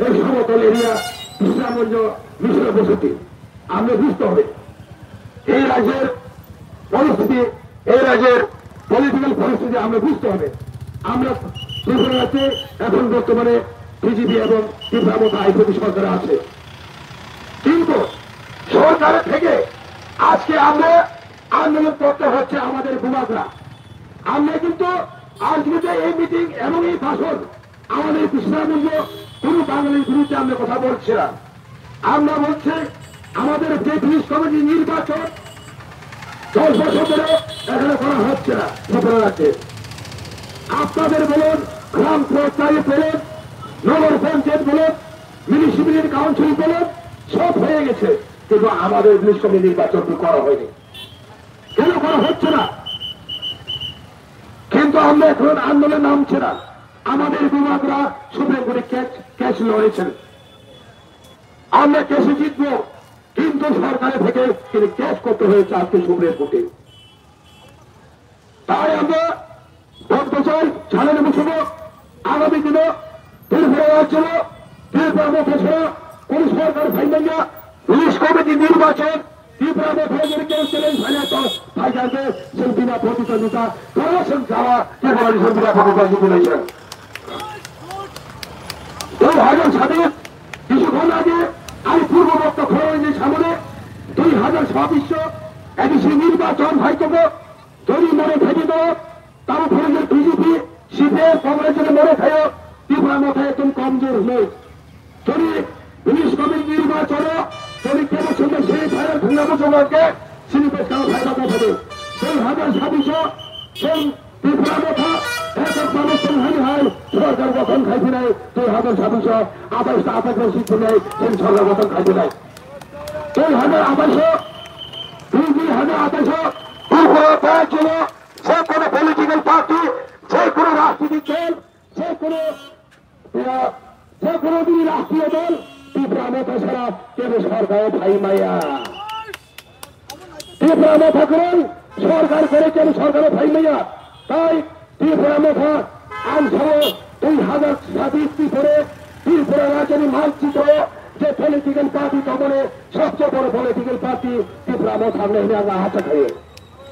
এই সমতল এরিয়া, বিশ্রামগঞ্জ, মিশ্র বসতি, আমরা বুঝতে হবে এই রাজ্যের পরিস্থিতি, এই রাজ্যের পলিটিক্যাল পরিস্থিতি আমরা বুঝতে হবে। আমরা ত্রিপুরা রাজ্যে এখন বর্তমানে বিজেপি এবং ত্রিপুরা মথা আইপিএফটি সরকারে আছে, কিন্তু সরকারের থেকে আজকে আমরা আন্দোলন করতে হচ্ছে আমাদের বুমাকরা। আমরা কিন্তু আজকে যে এই মিটিং এবং এই ভাষণ, আমাদের বিশ্রামগঞ্জ কোনো বাঙালির বিরুদ্ধে আমরা কথা বলছি না। আমরা বলছি আমাদের যে ব্রিজ কমিটি নির্বাচন দশ বছর ধরে এখানে করা হচ্ছে না ত্রিপুরা রাজ্যে। আপনাদের বলুন, গ্রাম পঞ্চায়েত বলুন, নগর পঞ্চায়েত বলুন, মিউনিসিপ্যালিটি কাউন্সিল বলুন, সব হয়ে গেছে, কিন্তু আমাদের ব্রিজ কমিটি নির্বাচন করা হয়নি। কেন করা হচ্ছে না? কিন্তু আমরা এখন আন্দোলন নামছে না। আমাদের বুমাকরা সুপ্রিম কোর্টে কেস, কেস লড়েছেন। আমরা কেসে জিতবো, কিন্তু সরকারের থেকে কিন্তু কেস করতে হয়েছে আজকে সুপ্রিম কোর্টে। তাই আমরা বলতে চাই, সাধারণ মুসলমান, আগামী দিনে ত্রিপুরা রাজ্য, ত্রিপুরা মথা ছাড়া কোন সরকার পাইবেন না। পুলিশ কমিটি নির্বাচন, ত্রিপুরা মথা যদি কেউ চ্যালেঞ্জ হয় না, তো ভাইজানকে সেই বিনা প্রতিদ্বন্দ্বিতা করেছেন যারা ত্রিপুরা দেশের বিনা প্রতিদ্বন্দ্বিতা রয়েছেন। দুই হাজার ছাব্বিশ, কিছুক্ষণ আগে আমি পূর্ব বক্তব্য খরচের সামনে দুই হাজার ছাব্বিশ এডিসি নির্বাচন হয়তো যদি মনে থাকে তো, তার উপরে যে বিজেপি, সিপিএম, কংগ্রেস যদি মনে থাকে, ত্রিপুরা মথা একদম কমজোর নেই। যদি পুলিশ কমিটি নির্বাচন, যদি কেবল শুধু সেই ফায়ার ভুঙ্গা মুসলমানকে সিনি পেশ করা ফায়দা কথা হবে। দুই হাজার ছাব্বিশ সেই ত্রিপুরা মথা একক মানুষ সংগ্রামী হয়, সরকার গঠন খাইতে নাই। দুই হাজার ছাব্বিশ আঠাশ আঠাশ সিট নেই, সেই সরকার গঠন খাইতে নাই। দুই হাজার আঠাশ, দুই হাজার আঠাশ ত্রিপুরা রাজ্য যে কোনো পলিটিক্যাল পার্টি, যে কোনো রাজনৈতিক দল, যে কোনো, আহ, যে কোনো দিন রাষ্ট্রীয় দল ত্রিপুরা মথা ছাড়া কেন সরকারে থাই মাইয়া। ত্রিপুরা মথা করে সরকার করে কেন সরকারে থাই মাইয়া। তাই ত্রিপুরা মথা আনসারও দুই হাজার ছাব্বিশ ত্রিপুরে ত্রিপুরা রাজধানী মানচিত্র যে পলিটিক্যাল পার্টি তমনে সবচেয়ে বড় পলিটিক্যাল পার্টি ত্রিপুরা মথা নেই আমরা আশা খাই।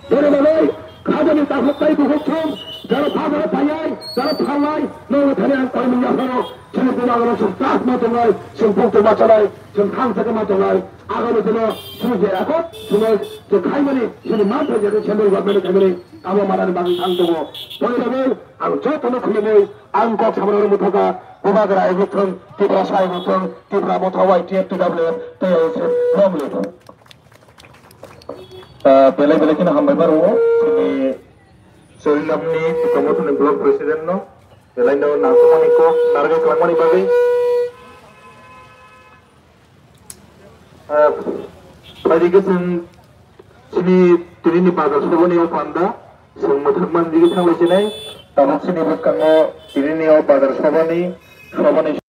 Dori manai, khajani takhuk tai bukhuk thum, jara pha jara phaiai, jara phalai, nogo thani ang koi manya phano, chini buma gana sum klas ma tongnai, sum buk tongma chanai, sum thang thaka ma tongnai, agami dino sum je ekot sumai je khaimani, sini man thai jani central government khaimani, amo manani bagwi thang tongo. Boni bagwi ang jotono khulumui, ang kok samano muthaka, buma gana ai bukhung, Tipra sai bukhung, Tipra motha Y T F T W F, tei long live. Ah, belai belai kheno hambai ma rwo, chini Chorilamni Tipra Mothani Block President no, belai no nangkukmani kok narwkhe kwlangmani bagwi. Ah, phaidi khe chwng chini tinini bazar sobani o panda, chwng mwthangmani digi thanglai chinai, tabuk chini bwskango tinini o bazar sobani, sobani